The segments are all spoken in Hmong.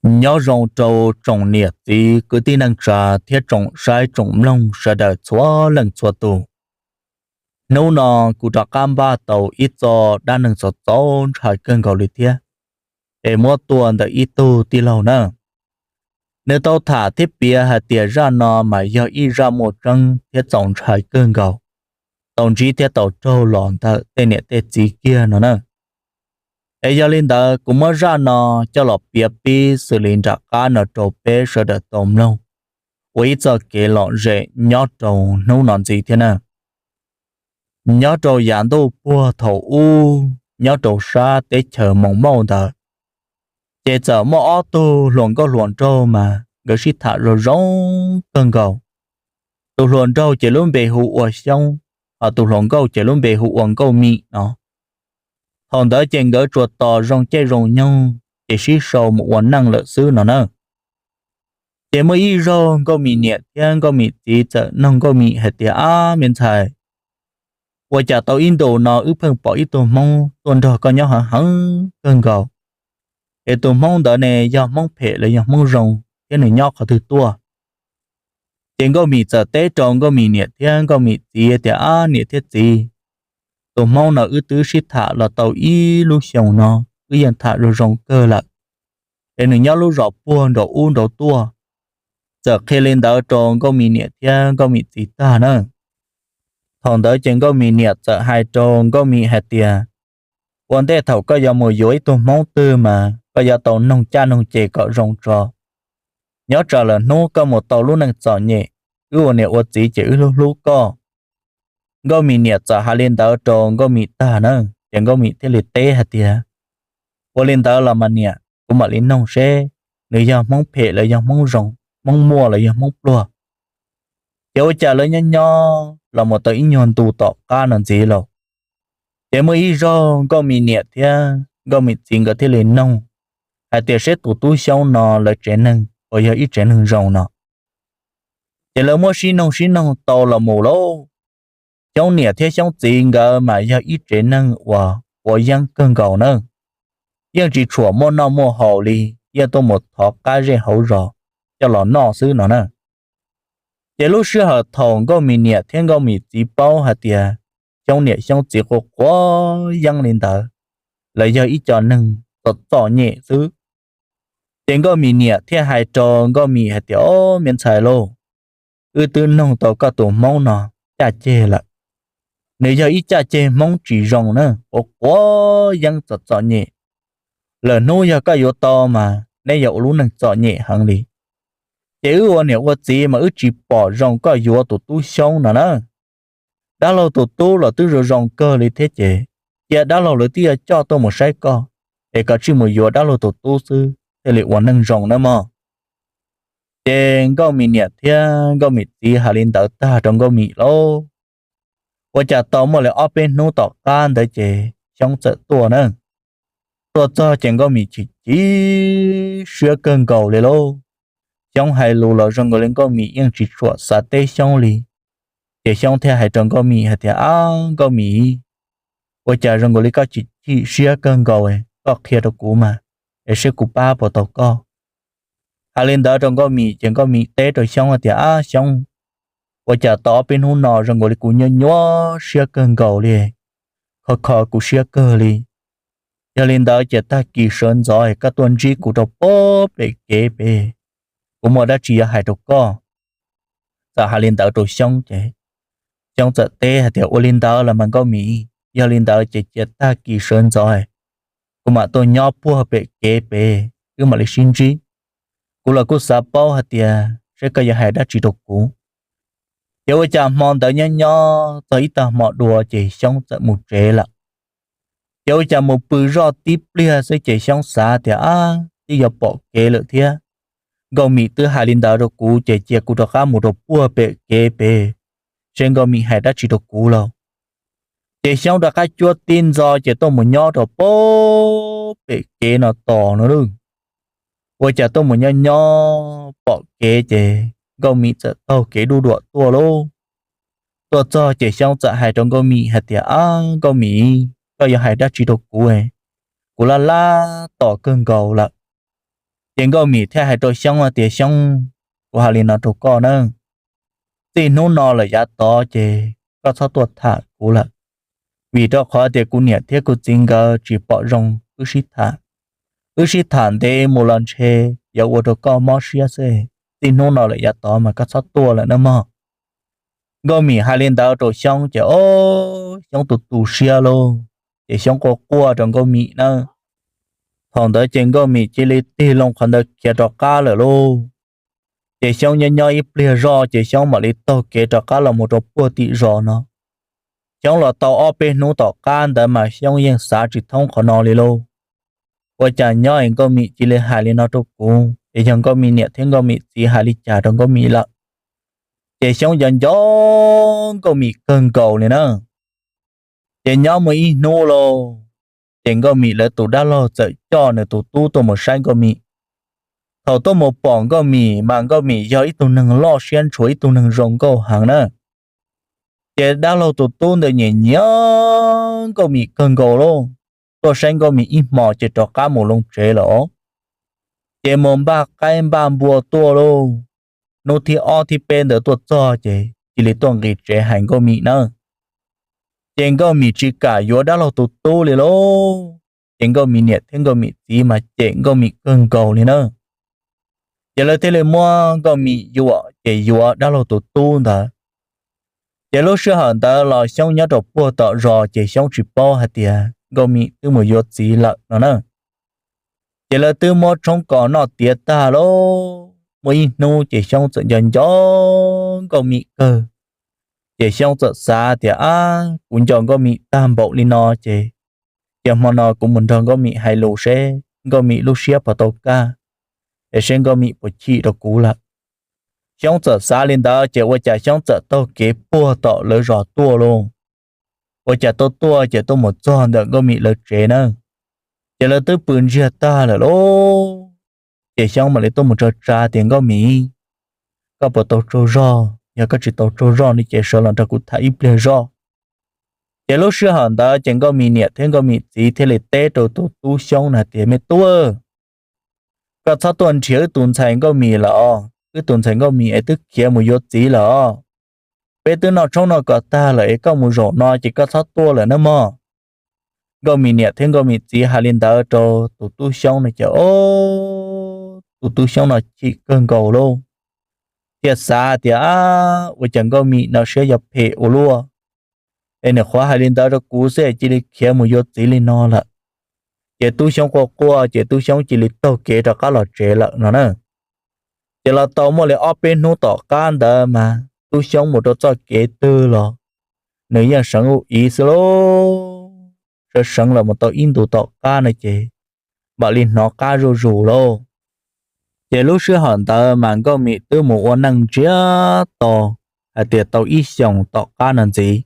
Nyob zoo rau tsoom niam txiv kwv tij neej tsa thiab tsoom saib tsoom mloog sawv daws txhua leej txhua tus. Hnub no kuv rov qab npaj tau ib txoj dab neeg txaus txaus ntshai kawg nkaus li thiab, es muab tuaj ntawm ib tug tij laug na. Nws tau tham thiab piav hais tias zaj no mas yog ib zaj muaj tseeb thiab txaus ntshai kawg nkaus, tau ntsib thiab tau raug los ntawm tej niam tej txiv kiag no na. Es yog li ntawd kuv muab zaj no coj los piav pib xws li nram qab no rau peb sawv daws tau mloog ua ib txoj kev lom zem nyob rau hnub no ntxiv thiab na. Nyob rau yav ntuj puag thaum ub, nyob rau sab teb chaws Moos Mauj ntawd, ces txawm muaj ob tug hluas nkauj hluas nraug mas nkawd sib tham zoo zoo kawg nkaus. Tus hluas nraug ces lub npe hu ua Xyoob, hos tus hluas nkauj ces lub npe hu ua Nkauj Mim no. Thaum ntawd ces nkawd tsuas tos zoo caij zoo nyoog ces sib sau mus ua neej lawm xwb no na. Ces muaj ib zaug Nkauj Mim niam thiab Nkauj Mim txiv txawm noog Nkauj Mim hais tias, Ab me ntxhais, ua cas tau ib ntus no wb pheej pom ib tug Hmoob tuaj nrog koj nyob heev heev kawg nkaus, es tus Hmoob ntawd ne yog Hmoob phem los yog Hmoob zoo thiab nws nyob qhov twg tuaj? Ces Nkauj Mim txawm teb rau Nkauj Mim niam thiab Nkauj Mim txiv tias, Ab niam thiab txiv, tus Hmoob no wb twb sib tham los tau ib lub xyoos no, wb yeej tham zoo zoo kawg lawm, es nws nyob lub zos puag nraum ub nraud tuaj. Txawm qhia li ntawd rau Nkauj Mim niam thiab Nkauj Mim txiv tag na. Thaum ntawd ces Nkauj Mim niam txawm hais rau Nkauj Mim hais tias, Ua ntej thaum koj yuav mus yuav ib tug Hmoob twg mas koj yuav tau noog caj noog ces kom zoo tso. Nyob tsam lawm hnub koj mus tau lub neej txom nyem, wb ua niam ua txiv ces wb hlub hlub koj. Nkauj Mim niam txawm hais li ntawd rau Nkauj Mim tag na, ces Nkauj Mim thiaj li teb hais tias, Ua li ntawd los mas niam, kuv mam li noog seb nws yog Hmoob phem los yog Hmoob zoo, Hmoob muaj los yog Hmoob pluag. Ces ua cas lawv nyob nyob los mus tau ib nyuag ntu tom qab no ntxiv lauj, ces muaj ib zaug Nkauj Mim niam thiab Nkauj Mim txiv nkawd thiaj li noog hais tias seb tus tub Xyoob no lawv tsev neeg puas yog ib tsev neeg zoo no. Ces lawv muab sib noog sib noog tau los mus lauj, Xyoob niam thiab Xyoob txiv nkawd mas yog ib tsev neeg uas quav yeeb kawg nkaus na, yeej tsis tshua muaj noj muaj haus li, yeej tuaj mus thov qab zej hauv zos coj los noj xwb no na. Ces lub sij hawm thaum Nkauj Mim niam thiab Nkauj Mim txiv paub hais tias Xyoob niam Xyoob txiv quav quav yeeb li ntawd, lawv yog ib co neeg txom txom nyem xwb, ces Nkauj Mim niam thiaj hais rau Nkauj Mim hais tias, Ob me ntxhais lauj, wb twb noog tau koj tus Hmoob no caj ceg lawm. Nws yog ib caj ceg Hmoob tsis zoo na, quav quav yeeb txom txom nyem. Lawm hnub yog koj yuav tau mas neb yuav ua lub neej txom nyem heev li. Ces wb ua niam ua txiv mas wb tsis pom zoo koj yuav tus tub Xyoob no na. Dab laug tus tub los twb zoo zoo kawg li thiab ces cia dab laug lawv twb yuav coj tuaj mus saib koj, es koj tsij mus yuav dab laug tus tub xwb thiaj li ua neej zoo nawb mog. Ces Nkauj Mim niam thiab Nkauj Mim txiv hais li ntawd tag rau Nkauj Mim lauj, ua cas tau muaj li ob peb hnub tom qab ntawd ces Xyoob txawm tuaj na. Tuaj txog ces Nkauj Mim chim chim siab kawg nkaus li lauj. Xyoob hais lus los zoo nkaus li Nkauj Mim yeej tsis tshua xav teb Xyoob li. Ces Xyoob thiaj hais rau Nkauj Mim hais tias, Ab Nkauj Mim, ua cas zoo nkaus li koj chim chim siab kawg nkaus, koj qhia rau kuv mas, es seb kuv pab puas tau koj. Hais li ntawd rau Nkauj Mim ces Nkauj Mim teb rau Xyoob hais tias, Ab Xyoob, ua cas tau ob peb hnub no zoo nkaus li kuv nyuaj nyuaj siab kawg nkaus li, kho kho kuv siab kawg li. Yog li ntawd ces tag kis sawv ntxov koj tuaj ntsib kuv rau pem kev pem, kuv muaj dab tsi yuav hais rau koj. Txawm hais li ntawd rau Xyoob ces Xyoob txawm teb hais tias, Ua li ntawd los mas Nkauj Mim, yog li ntawd ces cia tag kis sawv ntxov kuv mam tuaj nyob puag pem kev pem, wb mam li sib ntsib. Kuv los kuj xav paub hais tias seb koj yuav hais dab tsi rau kuv. Ces ua cas hmo ntawd nyob nyob txog ib tag hmo dua ces Xyoob txawm mus tsev lawm. Ces ua cas mus pw zoj tib pliag xwb ces Xyoob xav tias, Ab, twb yuav pom kev lawm thiab. Nkauj Mim twb hais li ntawd rau kuv ces cia kuv rov qab mus rau puag pem kev pem, seb Nkauj Mim hais dab tsi rau kuv lauj. Ces Xyoob rov qab cuab tib ntxo ces tuaj mus nyob rau puag pem kev no tos no lauj. Ua cas tuaj mus nyob nyob pom kev ces Nkauj Mim txawm taug kev duj duam tuaj lauj. Tuaj txog ces Xyoob txawm hais rau Nkauj Mim hais tias, Ab Nkauj Mim, koj yuav hais dab tsi rau kuv? Kuv laj laj tos kawg nkaus lawm. Ces Nkauj Mim thiaj hais rau Xyoob tias, Xyoob, kuv hais li no rau koj na, txij hnub no lawm yav tod ces koj txhob tuaj tham kuv lawm, vim rau qhov tias kuv niam thiab kuv txiv nkawd tsis pom zoo wb sib tham. Wb sib tham ntev mus los ntshe yuav ua rau koj mob siab xwb. Txij hnub no lawm yav tod mas koj txhob tuaj lawm nawb mog. Nkauj Mim hais li ntawd rau Xyoob ces ob Xyoob tu tu siab lauj, ces Xyoob quaj quaj rau Nkauj Mim na. Thaum ntawd ces Nkauj Mim cia li tig loo qhov ntawd khiav rov qab lawm lauj. Ces Xyoob nyob nyob ib pliag zoj ces Xyoob mam li taug kev rov qab los mus rau puag tim zos no. Xyoob los tau ob peb hnub tom qab ntawd mas Xyoob yeej xav tsis thoob qhov no li lauj. Ua cas nyob es Nkauj Mim cia li hais li no rau kuv, es yog Nkauj Mim niam thiab Nkauj Mim txiv hais li cas rau Nkauj Mim lawm? Ces Xyoob nco nco Nkauj Mim kawg nkaus li na. Ces nyob muaj ib hnub lauj, ces Nkauj Mim lawv tus dab laug txawm coj nws tus tub tuaj mus saib Nkauj Mim. Thaum tuaj mus pom Nkauj Mim mas Nkauj Mim yog ib tug neeg loj siab ntshua, ib tug neeg zoo nkauj heev na. Ces dab laug tus tub ntawd nyiam nyiam Nkauj Mim kawg nkaus lauj. Tuaj saib Nkauj Mim ib hmos ces rov qab mus loo tsev lawm. Ces mus npaj qaib npaj npua tuaj lauj. Hnub thib ob thib peb ntawd tuaj txog ces cia li tuaj nqis tsev hais Nkauj Mim na. Ces Nkauj Mim tsis kam yuav dab laug tus tub li lauj. Ces Nkauj Mim niam thiab Nkauj Mim txiv mas cem Nkauj Mim kawg nkaus li na. Ces lawv thiaj li muab Nkauj Mim yuam ces yuav dab laug tus tub ntawd. Ces lub sij hawm ntawd los Xyoob nyob rau puag tom zos ces Xyoob tsis paub hais tias Nkauj Mim twb mus yuav txiv lawm no na. Ces lawv twb muab tshoob kos noj tiav tag lauj. Muaj ib hnub ces Xyoob txawm nco nco Nkauj Mim kawg. Ces Xyoob txawm xav tias, Ab, kuv nco Nkauj Mim tag npaum li no ces, ces hmo no kuv mus nrog Nkauj Mim hais lus seb Nkauj Mim lub siab puas tau kaj, es seb Nkauj Mim puas chim rau kuv lawm. Xyoob txawm xav li ntawd ces ua cas Xyoob txawm taug kev puag tom lawv zos tuaj lauj. Ua cas tuaj tuaj ces tuaj mus txog ntawm Nkauj Mim lawv tsev na. Ces lawv twb pw ntsiag tag lawm lauj. Ces Xyoob mam li tuaj mus tsa tsa tias, Nkauj Mim, koj puas tau tsaug zog? Yog koj tsis tau tsaug zog no ces sawv los nrog kuv tham ib pliag zoj. Ces lub sij hawm ntawd ces Nkauj Mim niam thiab Nkauj Mim txiv thiaj li teb rau tus tub Xyoob na tias, Me tub, koj txhob tuaj nrhiav wb tus ntxhais Nkauj Mim lawm os. Wb tus ntxhais Nkauj Mim es twb khiav mus yuav txiv lawm os. Peb twb noj tshoob noj kos tag lawm es koj mus zaum no ces koj txhob tuaj lawm nawb mog. Nkauj Mim niam thiab Nkauj Mim txiv hais li ntawd rau tus tub Xyoob no ces, o, tus tub Xyoob no chim kawg nkaus lauj. Thiaj xav tias, Ab, ua cas Nkauj Mim no siab yuav phem ua luaj, es nws qhuav hais li ntawd rau kuv xwb es cia li khiav mus yuav txiv li no lawm. Ces tub Xyoob quaj quaj ces tub Xyoob cia li taug kev rov qab los tsev lawm no na. Ces los tau muaj li ob peb hnub tom qab ntawd mas tub Xyoob mus rau txoj kev twg los nws yeej seev ub iv xwb lauj. Sawv seev los mus tau ib ntus tom qab no ces mam li hnov qab zuj zus lauj. Ces lub sij hawm ntawd mas Nkauj Mim twb mus ua neej ntsiag to, hais tias tau ib xyoos tom qab no ntxiv.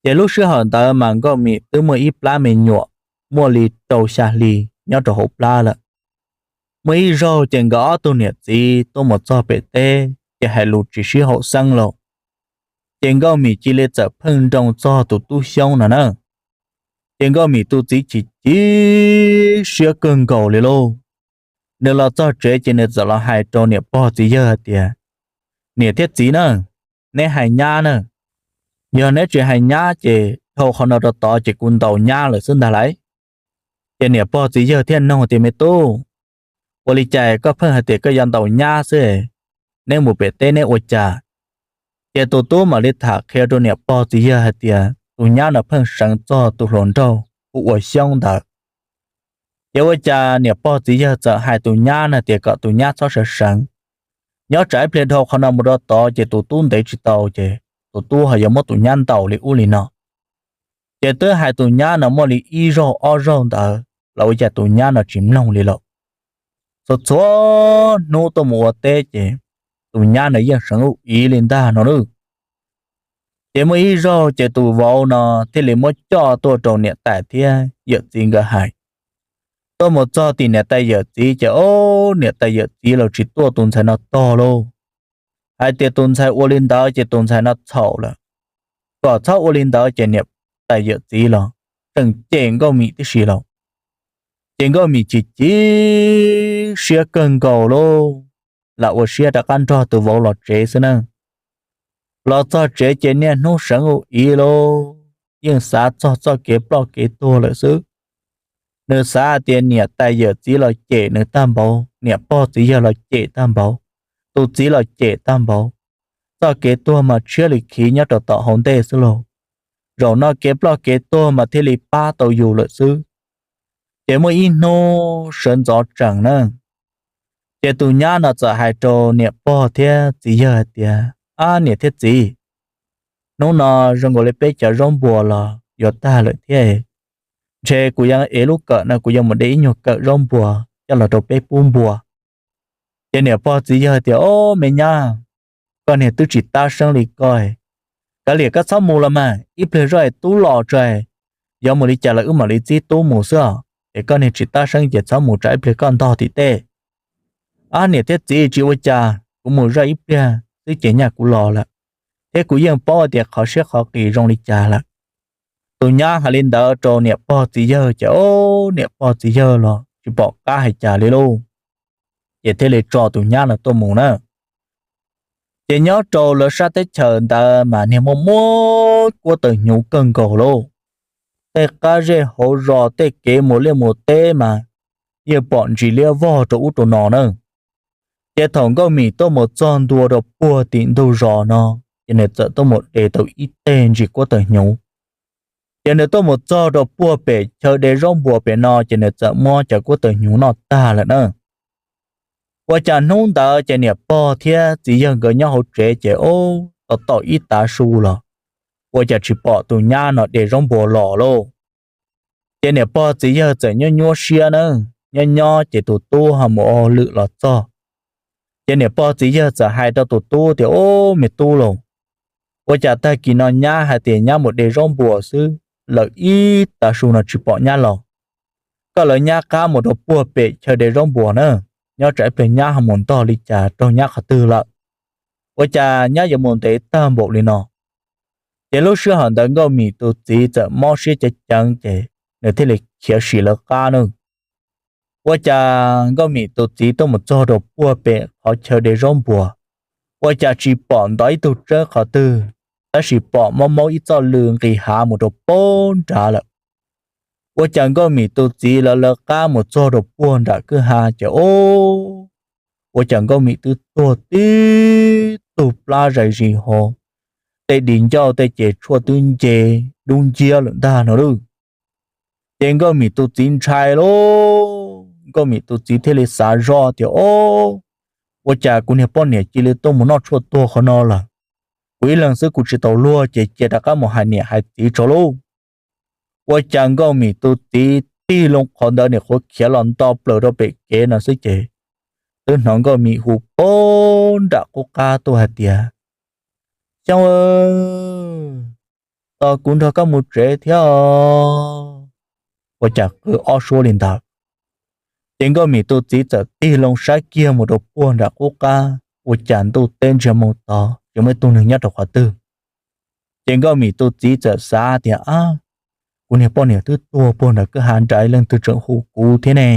Ces lub sij hawm ntawd mas Nkauj Mim twb muaj ib plab me nyuam muaj li rau xya hli nyob rau hauv plab lawm. Muaj ib zaug ces nkawd ob tug niam txiv tuaj mus txog pem teb ces hais lus tsis sib haum xeeb lauj. Ces Nkauj Mim cia li txawm pheej nroo txog tus tub Xyoob no na. Ces Nkauj Mim tus txiv chim chim siab kawg nkaus li lauj. Nws los txog tsev ces nws txawm los hais rau niam pog txiv yawg hais tias, Niam thiab txiv na, neb hais nyab na, yog neb tsis hais nyab ces dhau qhov no rau tod ces kuv ntaus nyab lawm xwb ntag lauj. Ces niam pog txiv yawg thiaj nug tias, Me tub, ua li cas koj pheej hais tias koj yuav ntaus nyab xwb? Neb mus pem teb neb ua cas? Ces tus tub mam li tham qhia rau niam pog txiv yawg hais tias tus nyab no pheej seev txog tus hluas nraug hu ua Xyoob ntawd. Ces ua cas niam pog txiv yawg txawm hais tus nyab no tias kom tus nyab txhob sawv seev, nyob tsam ib pliag dhau qhov no mus rau tod ces tus tub ntev tsis tau ces tus tub ho yuav muab tus nyab ntaus li ub li no. Ces twb hais tus nyab no muaj li ib zaug ob zaug ntawd los ua cas tus nyab no tsis mloog li lawm. Txhua txhua hnub tuaj mus ua teb ces tus nyab no yeej seev ub iv li ntag no lauj. Ces muaj ib zaug ces tus vauv no thiaj li muab coj tuaj rau niam tais thiab yawm txiv nkawd hais. Tuaj mus txog tim niam tais yawm txiv ces, o, niam tais yawm txiv los tsis tuaj tus ntxhais no tog lauj. Hais tias tus ntxhais ua li ntawd ces tus ntxhais no txhaum lawm, kom txhob ua li ntawd ces niam tais yawm txiv los tseem cem Nkauj Mim tib si lauj. Ces Nkauj Mim chim chim siab kawg nkaus lauj, lam ua siab rov qab nrog tus vauv los tsev xwb na. Los txog tsev ces niaj hnub seev ua ib lauj, yeej xav txog txoj kev ploj kev tuag lawm xwb. Nws xav hais tias niam tais yawm txiv los cem nws tag npaum, niam pog txiv yawg los cem tag npaum, tus txiv los cem tag npaum, txoj kev tuag mas tshiab li khiv nyob rau tom hauv ntej xwb lauj. Zaum no kev ploj kev tuag mas thiaj li pab tau yus lawm xwb. Ces muaj ib hnub sawv ntxov tsees na, ces tus nyab no txawm hais rau niam pog thiab txiv yawg hais tias, Ab niam thiab txiv, hnub no zoo nkaus li peb cov zaub npuas los yuav tag lawm thiab, ntshe kuv yuav ev lub kawm no kuv yuav mus de ib nyuag kawm zaub npuas coj los rau peb pub npua. Ces niam pog txiv yawg tias, Ob me nyab, koj niag twb tsis tab seeb li koj, kav liam koj txhob mus los mas, ib pliag zoj es tub los tso, yuav mus li cas los wb mam li txib tub mus xwb os. Es koj niag tsis tab seeb ces txhob mus, tsam ib pliag koj ntog tim tej. Ab niam thiab txiv, tsis ua cas, kuv mus zoj ib pliag xwb ces nyaj kuv los lawm, thiab kuv yeej paub tias qhov siab qhov qis zoo li cas lawm. Tus nyab hais li ntawd rau niam pog txiv yawg ces, ob niam pog txiv yawg los tsis pom qab hais cas li lauj, ces thiaj li tso tus nyab no tuaj mus na. Ces nyob rau lawv sab teb chaws ntawd mas niag muaj muab kuab tawg hnyuv kawg nkaus lauj. Tej qab zej hauv zos tej kev mus liaj mus teb mas yeej pom ntsis liab vog rau ub rau no na. Ces thaum Nkauj Mim tuaj mus txog ntua rau puag tim ntug zos no, ces nws txawm tuaj mus de tau ib teg ntsis kuab tawg hnyuv. Ces nws tuaj mus txog rau puag pem chaw de zaub npuas pem no ces nws txawm muab cov kuab tawg hnyuv noj tag lawm na. Ua cas hnub ntawd ces niam pog thiab txiv yawg nkawd nyob hauv tsev ces ub, tau tom ib tav su los ua cas tsis pom tus nyab no de zaub npuas los lauj. Ces niam pog txiv yawg txawm nyuab nyuab siab na, nyob nyob ces tus tub ho mus ua hauj lwm los txog. Ces niam pog txiv yawg txawm hais rau tus tub tias, Ob me tub lauj, ua cas tag kis no nyab hais tias nyab mus de zaub npuas xwb, lawm ib tav su no tsis pom nyab los. Koj lawv nyab qab mus rau puag pem chaw de zaub npuas na, nyob tsam ib pliag nyab ho mus ntog li cas raug nyab qhov twg lawm. Ua cas nyab yuav mus ntev tag npaum li no? Ces lub sij hawm ntawd Nkauj Mim tus txiv txawm mob siab ceev ceev ces nws thiaj li khiav sim lawv qab na. Ua cas Nkauj Mim tus txiv tuaj mus txog rau puag pem qhov chaw de zaub npuas, ua cas tsis pom ntov ib tug tsawb qhov twg, tab sis pom mob mob ib txoj lw nqis hav mus rau puag nrad lawm. Ua cas Nkauj Mim tus txiv lawv lawv qab mus txog rau puag nram kwj ha ces ub, ua cas Nkauj Mim twb tuag tib tug plab zais zis hos, tej di ncauj tej ces tshuaj twb nce dub nciab lawm ntag no lauj. Ces Nkauj Mim tus txiv ntshai lauj, Nkauj Mim tus txiv thiaj li xav zoj tias, Ob, ua cas kuv niag poj niam cia li tuaj mus noj tshuaj tuag qhov no lawm? Kuv ib leeg xwb kuv tsis tau luag ces cia rov qab mus hais niam hais txiv tso lauj. Ua cas Nkauj Mim tus txiv tig loo qhov ntawd nim qhuav khiav los nto plaws rau pem kev no xwb ces twb hnov Nkauj Mim hu puag nram qub qab tuaj hais tias, Xyoob, tos kuv nrog koj mus tsev thiab os. Ua cas qw ob suab li ntawd, ces Nkauj Mim tus txiv txawm tig loo saib kiag mus rau puag nram qub qab, ua cas ntuj teb ntsiag moo to tsis muaj ib tug neeg nyob rau qhov twg. Ces Nkauj Mim tus txiv txawm xav tias, Ab, kuv niag poj niam twb tuag puag nram kwj ha nrad, leej twg tseem hu kuv thiab ne?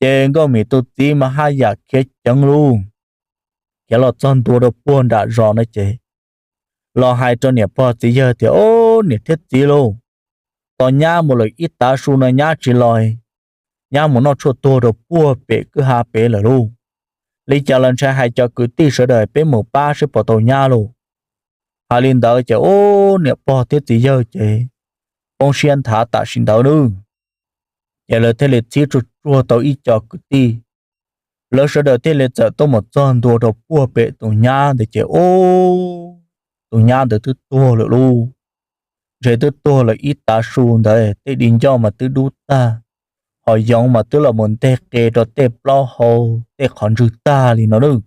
Ces Nkauj Mim tus txiv mas haj yam khiav ceev lauj, khiav los txog ntua rau puag nram zos no ces los hais rau niam pog txiv yawg tias, Ob, niam thiab txiv lauj, tos nyab mus lawm ib tav su no nyab tsis los, nyab mus noj tshuaj tuag rau puag pem kwj ha pem lawm lauj. Li cas los ntshai hais cov kwv tij sawv daws peb mus pab seb puas tau nyab lauj. Hais li ntawd ces ub, niam pog thiab txiv yawg ces poob siab nthav tam sim ntawd nawb. Ces lawv thiaj li txhib tsuag tsuag tau ib co kwv tij, lawv sawv daws thiaj li txawm tuaj mus txog ntua rau puag pem tus nyab ntawd ces ub, tus nyab ntawd twb tuag lawm lauj. Ntshe twb tuag lawm ib tav su ntawd, tej di ncauj mas twb dub tag, hos yoov mas twb los mus nteg qe rau tej plaub hau tej qhov ntswg tag li no nawb.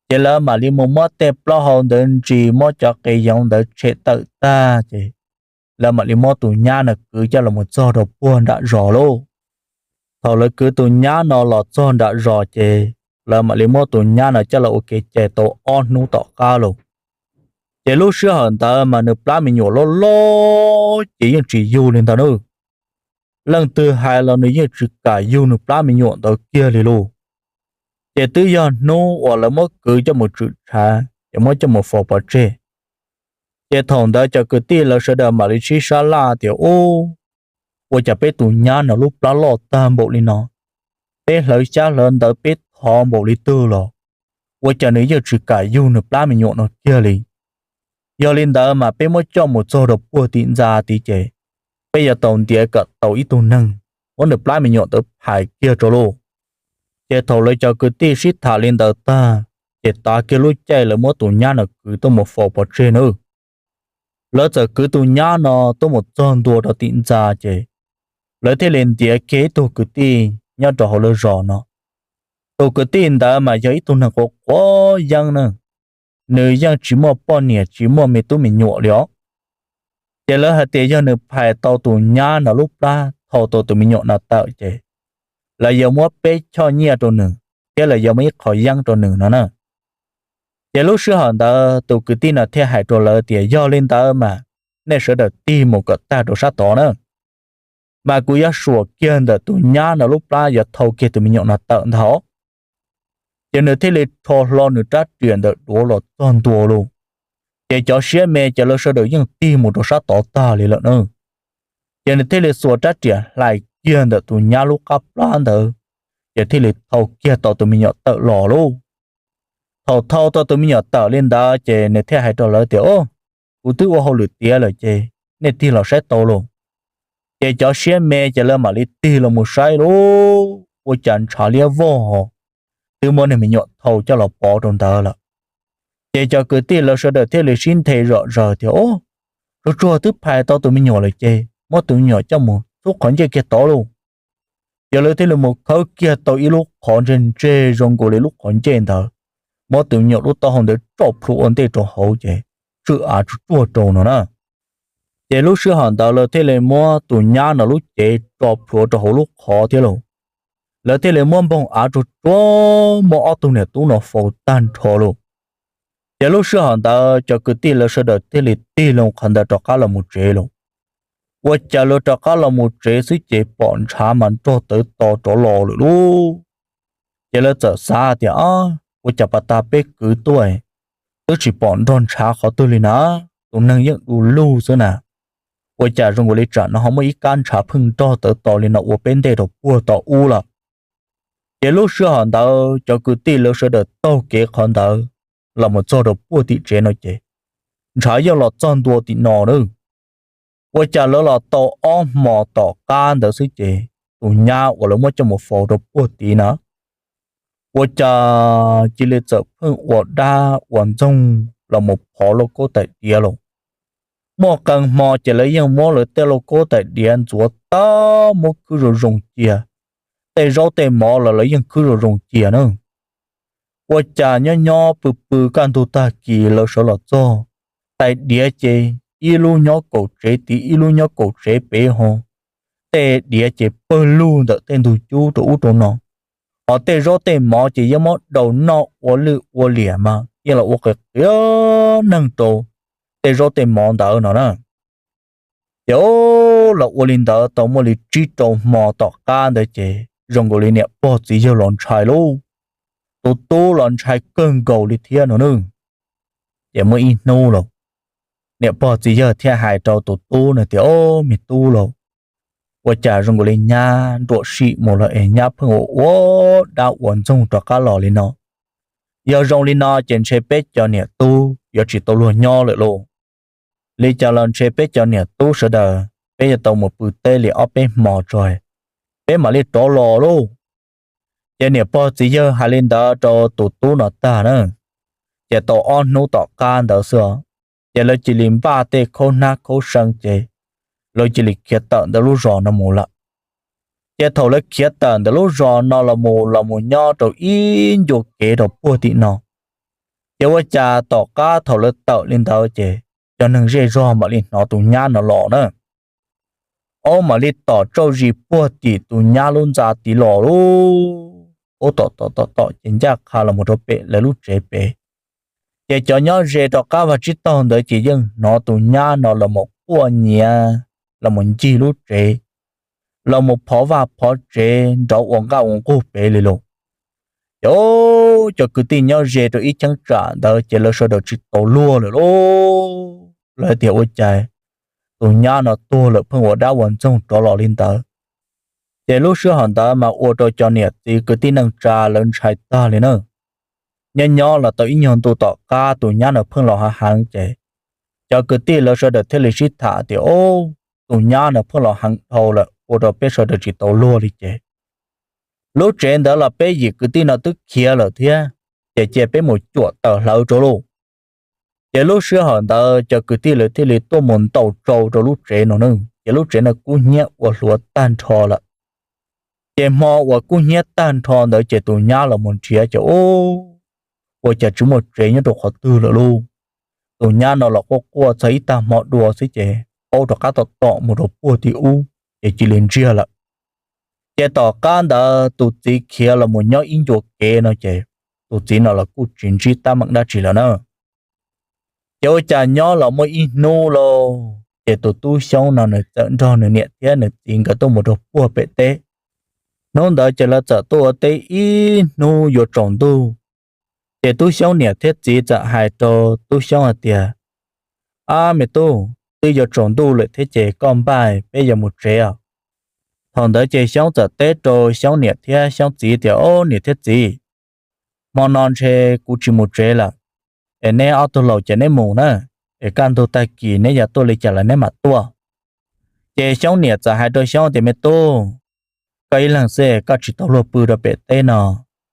Ces lawv mam li mus muab tej plaub hau ntawd ntsis, muab cov qe yoov ntawd tshem tawm tag ces lawv mam li muab tus nyab no kwv coj los mus txog rau puag nram zos lauj. Thaum lawv kwv tus nyab no los txog nram zos ces lawv mam li muab tus nyab no coj los ua kev cai tau ob hnub tom qab lauj. Ces lub sij hawm ntawd mas nws plab me nyuam loj loj ces yeej tsis yug li ntag nawb. leej twg hais los nws yeej tsis kam yug nws plab me nyuam ntawd kiag li lauj. Ces twb yog hnub uas lawv muab kwv coj mus tshwm tshav ces muab coj mus faus pov tseg. Ces thaum ntawd cov kwv tij lawv sawv daws mam li sib sab laj tias, Ub, ua cas peb tus nyab no lub plab loj tag npaum li no, peb hlawv xyab hlawv ntawv peb thov npaum li twg los ua cas nws yeej tsis kam yug nws plab me nyuam no kiag li. Yog li ntawd mas peb muab coj mus txog rau puag tim ntxa tid ces peb yuav tau ntiav kom tau ib tug neeg muab nws plab me nyuam ntawd phais kiag rau lauj. Ces thaum lawv cov kwv tij sib tham li ntawd tag, ces tav kiag lub caij lawv muab tus nyab no kwv tuaj mus faus pov tseg na. Lawv txawm kwv tus nyab no tuaj mus txog ntua rau tim ntxa ces lawv thiaj li ntiav kiag ib tug kwv tij nyob rau hauv lawv zos no. Tus kwv tij ntawd mas yog ib tug neeg quav quav yeeb na, nws yeej tsis muaj poj niam tsis muaj me tub me nyuam li os. Ces lawv hais tias yog nws phais tau tus nyab no lub plab thau tau tus me nyuam no tawm ces lawv yuav muab peb choj nyiaj rau nws thiab lawv yuav muab ib qho yeeb rau nws no na. Ces lub sij hawm ntawd tus kwv tij no thiaj hais rau lawv tias, Yog li ntawd mas nej sawv daws tig mus kom tag rau sab tod na, mas kuv yuav suam kiag ntawm tus nyab no lub plab yuav thau kiag tus me nyuam no tawm ntag. Ces nws thiaj li rho hlo nws rab riam ntawm duav los txog ntua lauj. Ces cov siab me ces lawv sawv daws yeej tig mus rau sab tod tag li lawm na. Ces nws thiaj li xuas rab riam hlais kiag ntawm tus nyab lub qab plab ntawd, ces thiaj li thau kiag tau tus me nyuam tawm los lauj. Thaum thau tau tus me nyuam tawm li ntawd ces nws thiaj hais rau lawv tias, Au, kuv twb ua hauj lwm tiav lawm ces nej tig los saib tau lauj. Ces cov siab me ces lawv mam li tig los mus saib lauj, ua cas ntshav liab vog hos, twb muab niag me nyuam thau coj los pov rau ntawd lawm. Ces cov kwv tij lawv sawv daws thiaj li sib nthe zom zaws tias, Au, tsuag tsuag twb phais tau tus me nyuam lawm ces muab tus me nyuam coj mus xub qhov ncej kiag tod lauj. Ces lawv thiaj li mus khawb kiag tau ib lub qhov ntseg ntseg zoo nkaus li lub qhov ncej ntawd, muab tus me nyuam lub taub hau ntawd tso plhuav ua ntej rau hauv ces tsw av tsuag tsuag rau no na. Ces lub sij hawm ntawd lawv thiaj li muab tus nyab no lub cev tso plhuav rau hauv lub qhov thiab lauj. Lawv thiaj li muab npoog av tsuag tsuag muab ob tug niam tub no faus tag nrho lauj. Ces lub sij hawm ntawd cov kwv tij lawv sawv daws thiaj li tig loo qhov ntawd rov qab los mus tsev lauj. Ua cas lawv rov qab los mus tsev xwb ces pom ntshav mas nrog tawv to rov los lawm lauj. Ces lawv txawm xav tias, Ab, ua cas pas tas peb kwv tuaj twb tsis pom nrog ntshav qhov twg li na, tus neeg yeej du lug xwb na. Ua cas zoo nkaus li tsam no ho muaj ib kab ntshav pheej nrog tawv to li no ua peb ntej rau puag tom ub lawm. Ces lub sij hawm ntawd cov kwv tij lawv sawv daws taug kev qhov ntawd los mus txog rau puag tim tsev no ces ntshav yeej los txog ntua tim no na. Ua cas lawv los tau ob hmos tom qab ntawd xwb ces tus nyab uas lawv muab coj mus faus rau puag tid na, ua cas cia li txawm pheej ua dab ua ntxoog los mus phov lauj kaub tais diav lauj. Muaj qee hmo ces lawv yeej muab lawv tej lauj kaub tais diav ntxuav tag muab khwb zoo zoo cia, tej zaub tej mov los lawv yeej khwb zoo zoo cia na. Ua cas nyob nyob pw pw kaj ntug tag kis lawv sawv los txog, tais diav ces ib lub nyob kaum tsev tid ib lub nyob kaum tsev pem ho, tej diav ces pawg lug ntawm tej ntug cub rau ub rau no, hos tej zaub tej mov ces yeej muab daus noj ua lwj ua liam mas yeej los ua qia neeg rau tej zaub tej mov ntawd no na. Ces los ua li ntawd tau muaj li tsib rau hmo tom qab ntawd ces zoo nkaus li niam pog txiv yawg los ntshai lauj. Tus tub los ntshai kawg nkaus li thiab no nawb. Ces muaj ib hnub lauj, niam pog txiv yawg thiaj hais rau tus tub no tias, Au, me tub lauj, ua cas zoo nkaus li nyab nruam sim mus lawm es nyab pheej ua ua dab ua ntxoog rov qab los li no? Yog zoo li no ces ntshe peb cov niam tub yuav tsis tau luag nyob lawm lauj. Li cas los ntshe peb cov niam tub sawv daws peb yuav tau mus pw teb li ob peb hmo tso, peb mam li rov los lauj. Ces niam pog txiv yawg hais li ntawd rau tus tub no tag na, ces tau ob hnub tom qab ntawd xwb, ces lawv cia li npaj tej khaub hnab khaub see ces lawv cia li khiav tawm ntawm lub zos no mus lawm. Ces thaum lawv khiav tawm ntawm lub zos no los mus los mus nyob rau ib ncua kev rau puag tim no, ces ua cas tom qab thaum lawv tawm li ntawd ces cov neeg zej zog mam li hnov tus nyab no los na. Aub, mam li tom tsauj zis puag tim tus nyab lub ntxa tid los lauj. Aub, tom tom tom tom ces ncaj qha los mus rau pem lawv lub tsev pem. Ces cov nyob ze rov qab vaj tsib taug ntawd ces yeej hnov tus nyab no los mus quaj nyiav los mus ncig lub tsev, los mus phov vaj phov tsev nrov ua nqaj ua nqug pem li lawm. Ces cov kwv tij nyob ze rau ib cheeb tsam ntawd ces lawv sawv daws tsis tau luag lawm lauj. Lawv tias ua cas tus nyab no tuag lawm pheej ua dab ua ntxoog rov los li ntawd. Ces lub sij hawm ntawd mas ua rau cov niam txiv kwv tij neej tsa lawv ntshai tag li na. Nyob nyob los tau ib nyuag ntu tom qab tus nyab no pheej los heev heev ces cov kwv tij lawv sawv daws thiaj li sib tham tias, Ub, tus nyab no pheej los heev dhau lawm ua rau peb sawv daws tsis tau luag li ces lub tsev ntawd los peb yim kwv tij no twb khiav lawm thiab, ces cia peb mus cuam tawm hlawv rau lauj. Ces lub sij hawm ntawd cov kwv tij lawv thiaj li tuaj mus ntaus tsau rau lub tsev no na, ces lub tsev no kub hnyiab ua hluav tag nrho lawm. Ces hmo uas kub hnyiab tag nrho ntawd ces tus nyab los mus nrhiav ces, Ub, ua cas tsis muaj tsev nyob rau qhov twg lawm lauj? Tus nyab no los quaj quaj txog ib tag hmo dua xwb ces paub rov qab tom tom mus rau puag tim ub ces cia li ntsiag lawm. Ces tom qab ntawd tus txiv khiav los mus nyob ib ncua kev no ces tus txiv no los kuj tsis ntsib teeb meem dab tsi lawm na. Ces ua cas nyob los muaj ib hnub lauj, ces tus tub Xyoob no nws txawm nrog nws niam thiab nws txiv nkawd tuaj mus rau puag pem teb. Hnub ntawd ces lawv txawm tuaj ua teb ib hnub yuav tsaus ntuj. Ces tub Xyoob niam thiab txiv txawm hais rau tub Xyoob hais tias, Ab me tub, twb yuav tsaus ntuj lawm thiab ces koj npaj peb yuav mus tsev os. Thaum ntawd ces Xyoob txawm teb rau Xyoob niam thiab Xyoob txiv tias, Ob niam thiab txiv, hmo no ntshe kuv tsis mus tsev lawm, es neb ob tug laus ces neb mus na, es kaj ntug tag kis neb yuav tuaj li cas los neb mam tuaj. Ces Xyoob niam txawm hais rau Xyoob tias, Me tub, koj ib leeg xwb koj tsis tau luag pw rau pem teb no,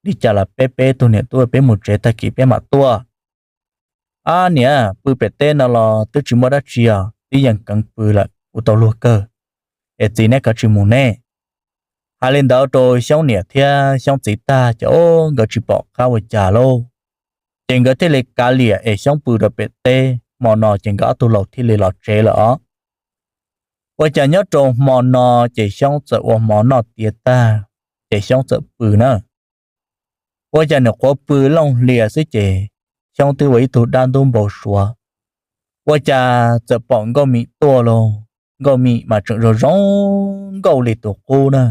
li cas los peb peb tug niam tub peb mus tsev tag kis peb mam tuaj. Ab niam, pw pem teb no los twb tsis muaj dab tsi os, twb yeej keev pw lawm, kuv tau luag kawg, es txiv neb kav tsij mus neb. Hais li ntawd rau Xyoob niam thiab Xyoob txiv tag ces ob nkawd tsis pom qab ua cas lauj. Ces nkawd thiaj li kav liam es Xyoob pw rau pem teb, hmo no ces nkawd ob tug laus thiaj li los tsev lawm os. Ua cas nyob rau hmo no ces Xyoob txawm ua hmo noj tiav tag, ces Xyoob txawm pw na. Ua cas nws qhuav pw looj hlias xwb ces Xyoob twb ua ib tug dab ntub npau suav. Ua cas txawm pom Nkauj Mim tuaj lauj. Nkauj Mim mas tseem zoo zoo nkauj li tus qub na.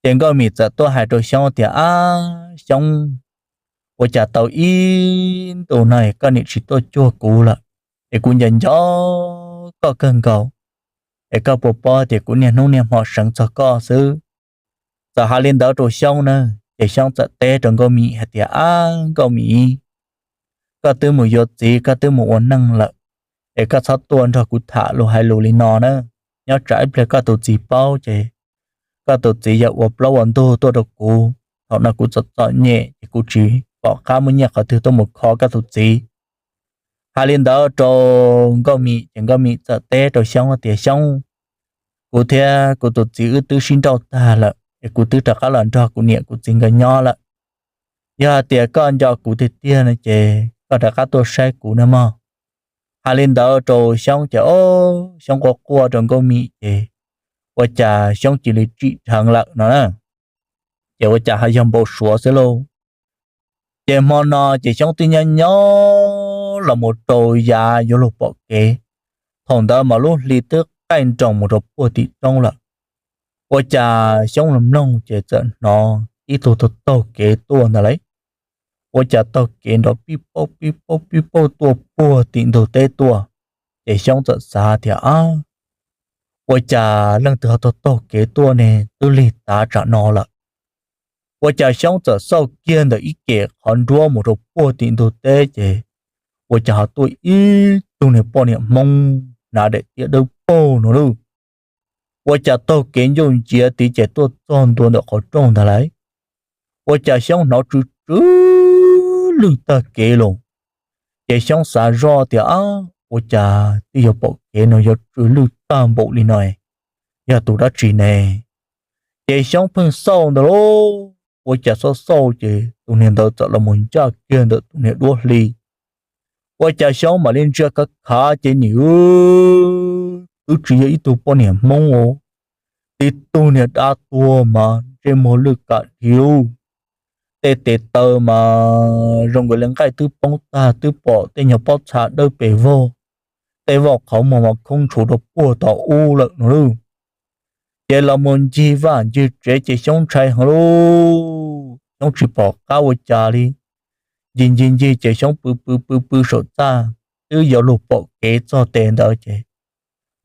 Ces Nkauj Mim txawm tuaj hais rau Xyoob tias, Ab Xyoob, ua cas tau ib ntus no koj niam tsis tuaj cuag kuv lawm, es kuv nco nco koj kawg nkaus, es koj puas paub tias kuv niaj hnub niaj hmo seev txog koj xwb. Txawm hais li ntawd rau Xyoob na, ces Xyoob txawm teb rau Nkauj Mim hais tias, Ab Nkauj Mim, koj twb mus yuav txiv, koj twb mus ua neej lawm, es koj txhob tuaj nrog kuv tham lus hais lus li no na. Nyob tsam ib pliag koj tus txiv paub ces koj tus txiv yuav ua plaub ua ntug tuaj rau kuv. Thaum no kuv txom txom nyem ces kuv tsis pom qab muaj nyiaj qhov twg tuaj mus kho koj tus txiv. Hais li ntawd rau Nkauj Mim ces Nkauj Mim txawm teb rau Xyoob tias, Xyoob, kuv thiab kuv tus txiv wb twb sib nrauj tag lawm es kuv twb rov qab los nrog kuv niam kuv txiv nkawd nyob lawm. Yog hais tias koj nco kuv tiag tiag no ces koj rov qab tuaj saib kuv na mog. Hais li ntawd rau Xyoob ces ob Xyoob quaj quaj rau Nkauj Mim ces ua cas Xyoob cia li tsim dheev lawm no na. Ces ua cas ho yog npau suav xwb lauj. Ces hmo no ces Xyoob twb nyob nyob los mus rau yav yuav luag pom kev. Thaum ntawd mas lub hli twb qaij nroos mus rau puag tim roob lawm. Ua cas Xyoob los mloog ces txawm hnov ib tug taug taug kev tuaj ntag lauj. Ua cas taug kev nrov pib paub pib paub pib paub tuaj puag tim ntug teb tuaj. Ces Xyoob txawm xav tias, Ab, ua cas leej twg ho taug taug kev tuaj ne, twb lig tav tsam no lawm? Ua cas Xyoob txawm xauj kiag ntawm ib kem qhov nruab mus rau puag tim ntug teb ces ua cas ho tuaj ib tug niag poj niam Hmoob hnav daim tiab dawb paug no lauj. Ua cas taug kev ncuj nciav tid ces tuaj txog ntua ntawm qhov rooj ntag lauj. Ua cas Xyoob hnov tsw tsw lwj tag kev los. Ces Xyoob xav zoj tias, Ab, ua cas twb yuav pom kev no yuav tsw lwj tag npaum li no, yog tus dab tsi ne? Ces Xyoob pheej xauj ntawd lauj. Ua cas xauj xauj ces tus niag ntawd txawm los mus ncaj kiag ntawm tus niag duab hli. Ua cas Xyoob mam li ntsia khav khav ces nim twb tsis yog ib tug poj niam Hmoob os, tib tug niag dab tuag mas ntsej muag lwj kam dhia lub, tej tes taw mas zoo nkaus li nqaij twb poob tag twb pom tej nyuag pob txha dawb pes vog, tej voj qhov muag mas khoob ntshuv rau puag tom ub lawm no lauj. Ces los mus ncig vaj ncig tsev ces Xyoob ntshai heev lauj, Xyoob tsis pom qab ua cas li. Ncig ncig ncig ces Xyoob pw pw pw pw saum txaj, twb yuav luag pom kev txog tes ntawd ces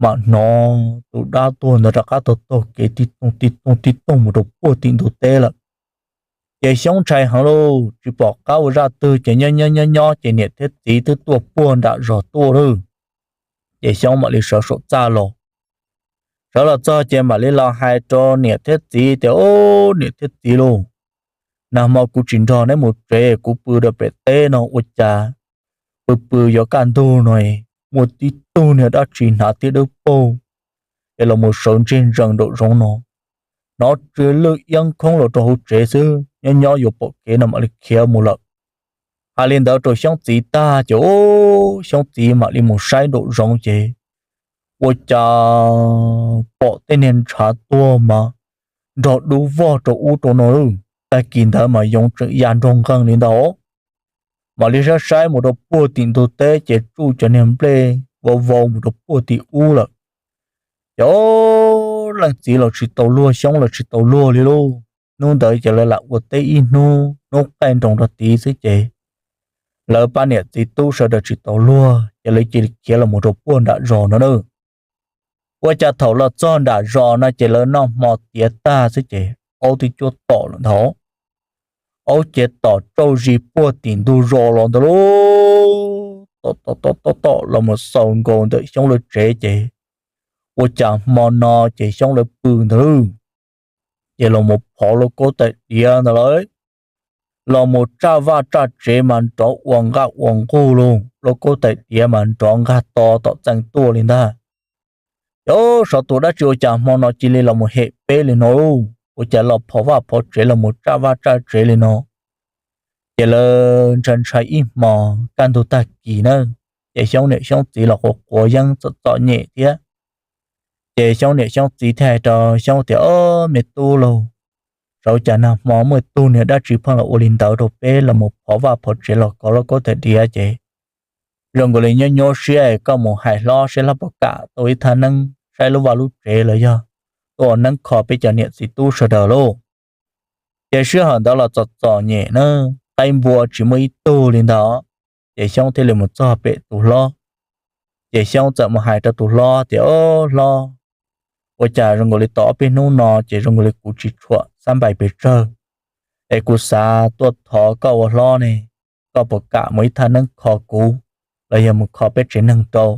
mam hnov tus dab tuag ntawd rov qab taug taug kev tib toog tib toog tib toog mus rau puag tim ntug teb lawm. Ces Xyoob ntshai heev lauj, tsis pom qab ua zaj twg ces nyob nyob nyob nyob ces niam thiab txiv twb tuaj puag nram zos tuaj lawm. Ces Xyoob mam li sawv saum txaj los. Sawv los txog ces mam li los hais rau niam thiab txiv tias, Au, niam thiab txiv lauj, nag hmo kuv tsis nrog neb mus tsev, kuv pw rau pem teb no ua cas pw pw yuav kaj ntug no muaj tib tug niag dab tsi hnav tiab dawb paug es los mus sawv ntseg ntsees nraum zoov no, hnov tsw lwj iab khoob los rau hauv tsev xwb, nyob nyob yuav pom kev no mam li khiav mus lawm. Hais li ntawd rau Xyoob txiv tag ces, au, Xyoob txiv mam li mus saib nraum zoov ces ua cas pom tej niag ntshav tuag mas nrog dub vog rau ub rau no lawm. Tag kis ntawd mas yoov tseem ya nrog nqeeg li ntawd. Mam li saib saib mus rau puag tim ntug teb ces tsuj cov niag nplej vau vau mus rau puag tim ub lawm. Ces, au, leej txiv los tsis tau luag, Xyoob los tsis tau luag li lauj. Hnub ntawd ces lawv lam ua teb ib hnub, hnub qaij nroos rau tid xwb ces lawv pab niam txiv tub sawv daws tsis tau luag ces lawv cia li khiav los mus rau puag nram zos no na. Ua cas thaum los txog nram zos no ces lawv noj hmo tiav tag xwb ces aub twb cuab tom lawm ntag. Aub ces tom tsauj zis puag tim ntug zos los ntag lauj, tom tom tom tom tom los mus xaus nkaus ntawm Xyoob lawv tsev ces ua cas hmo no ces Xyoob lawv pw ntag lauj, ces los mus phov lauj kaub tais diav ntag lauj. Los mus tsaj vaj tsaj tsev mas nrov ua nqaj ua nqug lauj, lauj kaub tais diav mas nrov nqaj to tom txeej tuaj li ntag. Ces sawv tus dab tsi ua cas hmo no cia li los mus hem peb li no, ua cas los phov vaj phov tsev los mus tsaj vaj tsaj tsev li no. Ces lawv ntshai ntshai ib hmos kaj ntug tag kis na, ces Xyoob niam Xyoob txiv los quav quav yeeb txom txom nyem thiab. Ces Xyoob niam Xyoob txiv thiaj hais rau Xyoob tias, Au, me tub lauj, sav cas nag hmo muaj tug niag dab tsi pheej los ua li ntawd rau peb, los mus phov vaj phov tsev los kov lauj kaub tais diav ces zoo nkaus li nyuaj nyuaj siab, koj mus hais hlob saib hlob puas kam tuaj ib thaj neeb saib lub vaj lub tsev los yog tuaj ua neeb kho peb cov niam txiv tub sawv daws lauj. Ces sij hawm ntawd los txom txom nyem na, qaib npua tsis muaj ib tug li ntawd. Ces Xyoob thiaj li mus txog pem tus hlob. Ces Xyoob txawm mus hais rau tus hlob tias, Au hlob, ua cas zoo nkaus li tau ob peb hnub no ces zoo nkaus li kuv tsis tshua xab npais pes tsawg, es kuv xav tuaj thov koj ua hlob ne, koj puas kam mus ib thaj neeb kho kuv los yog mus kho peb tsev neeg rau?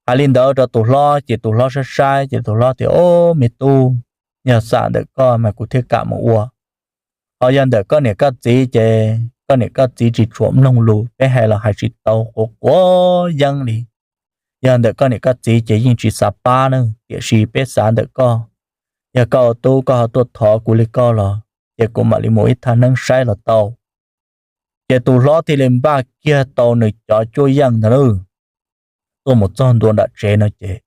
Hais li ntawd rau tus hlob ces tus hlob saib saib ces tus hlob tias, Au, me tub, yog xam ntawm koj mas kuv thiaj kam mus ua. Ho yog ntawm koj niam koj txiv ces koj niam koj txiv tsis tshua mloog lus, peb hais los hais tsis tau, quav quav yeeb li. Yog ntawm koj niam koj txiv ces yeej tsis xav pab na, tiam sis peb xav ntawm koj. Yog koj ua tub koj ho tuaj thov kuv li koj los ces kuv mam li mus ib thaj neeb saib los tau. Ces tus hlob thiaj li npaj kiag tau nws cov cuab yeej ntag lauj, tuaj mus txog ntua nram tsev no ces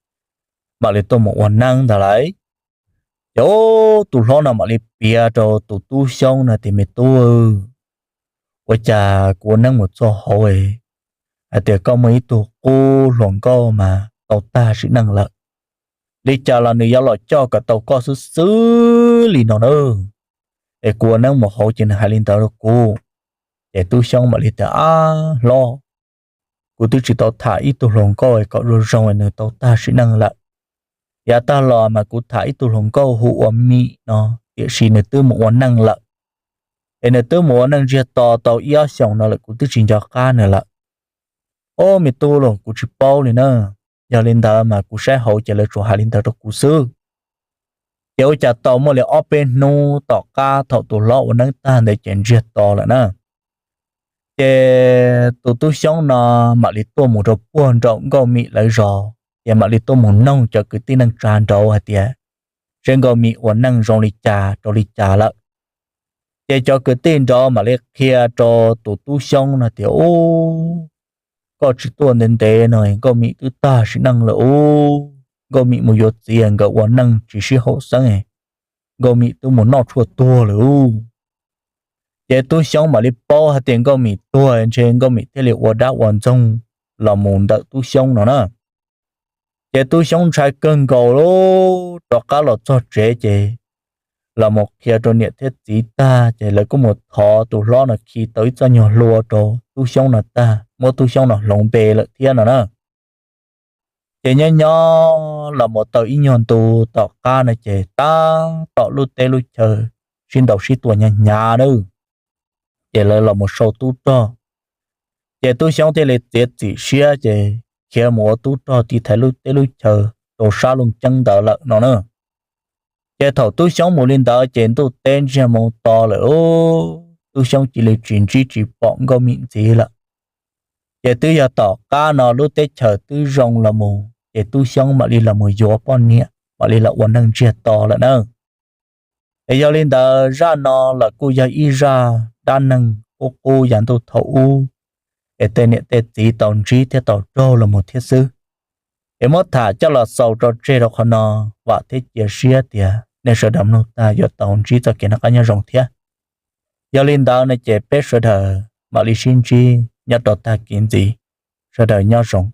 mam li tuaj mus ua neeb ntag lauj. Ces tus hlob no mam li piav rau tus tub Xyoob no tias, Me tub, ua cas kuv ua neeb mus txog hauv hais tias koj muaj ib tug qub hluas nkauj mas tau tag sim neej lawm, li cas los nws yuav los coj kom tau koj xwb xwb li no na. Es kuv ua neeb mus hauv ces nws hais li ntawd rau kuv. Ces tub Xyoob mam li tias, Ab hlob, kuv twb tsis tau tham ib tug hluas nkauj kom zoo zoo es nws tau tag sim neej lawm. Yav tag los mas kuv tham ib tug hluas nkauj hu ua Mim no, tiam sis nws twb mus ua neej lawm. Es nws twb mus ua neej ntsiag to tau ib ob xyoos no lawm, kuv twb tsis nco qab nws lawm. Au, me tub lauj, kuv tsis paub li na. Yog li ntawd mas kuv saib hauv ces lawv tsuas hais li ntawd rau kuv xwb. Ces ua cas tau muaj li ob peb hnub tom qab thaum tus hlob ua neeb tag ntawd ces ntsiag to lawm na. Ces tus tub Xyoob no mam li tuaj mus rau puag nraum Nkauj Mim lawv zos, ces mam li tuaj mus noog cov kwv tij neej tsa nraud hais tias seb Nkauj Mim ua neej zoo li cas rau li cas lawm. Ces cov kwv tij nraud mam li qhia rau tus tub Xyoob no tias, Ub, koj tsis tuaj ntev ntev no Nkauj Mim twb tag sim neej lawm ub. Nkauj Mim mus yuav txiv nkawd ua neej tsis sib haum xeeb, Nkauj Mim twb mus noj tshuaj tuag lawm ub. Ces tub Xyoob mam li paub hais tias Nkauj Mim tuag ntshe Nkauj Mim thiaj li ua dab ua ntxoog los mus ntawm tub Xyoob no na. Ces Tub Xyoob ntshai kawg nkaus li, rov qab los txog tsev ces los mus qhia rau niam thiab txiv tag ces lawv kuj mus thov tus hlob no khi tau ib txoj nyuag hlua rau Tub Xyoob no tag, muab Tub Xyoob no hloov npe lawm thiab no na. Ces nyob nyob los mus tau ib nyuag ntu tom qab no ces tab tom lub teb lub chaw sib ntaus sib tua hnyav hnyav na, ces lawv los mus sau tub rog. Ces Tub Xyoob thiaj li txiav txim siab ces khiav mus ua tub rog tiv thaiv lub teb lub chaw rau sab Looj Ceeb ntawd lawm no na. Ces thaum Tub Xyoob mus li ntawd ces ntuj teb ntsiag moo to lawm, Tub Xyoob cia li tsis ntsib tsis pom Nkauj Mim ntxiv lawm. Ces twb yog tom qab no lub teb chaws twb zoo los mus ces Tub Xyoob mam li los mus yuav poj niam, mam li los ua neej ntsiag to lawm na. Es yog li ntawd zaj no los kuj yog ib zaj dab neeg qub qub yav ntuj thaum ub es tej niam tej txiv tau ntsib thiab tau raug los mus thiab xwb. Es muab tham coj los xaus rau tseg rau qhov no, vam thiab cia siab tias nej sawv daws mloog tag yuav tau ntsib txoj kev noj qab nyob zoo thiab. Yog li ntawd no ces peb sawv daws mam li sib ntsib nyob rau tag kis ntxiv. Sawv daws nyob zoo.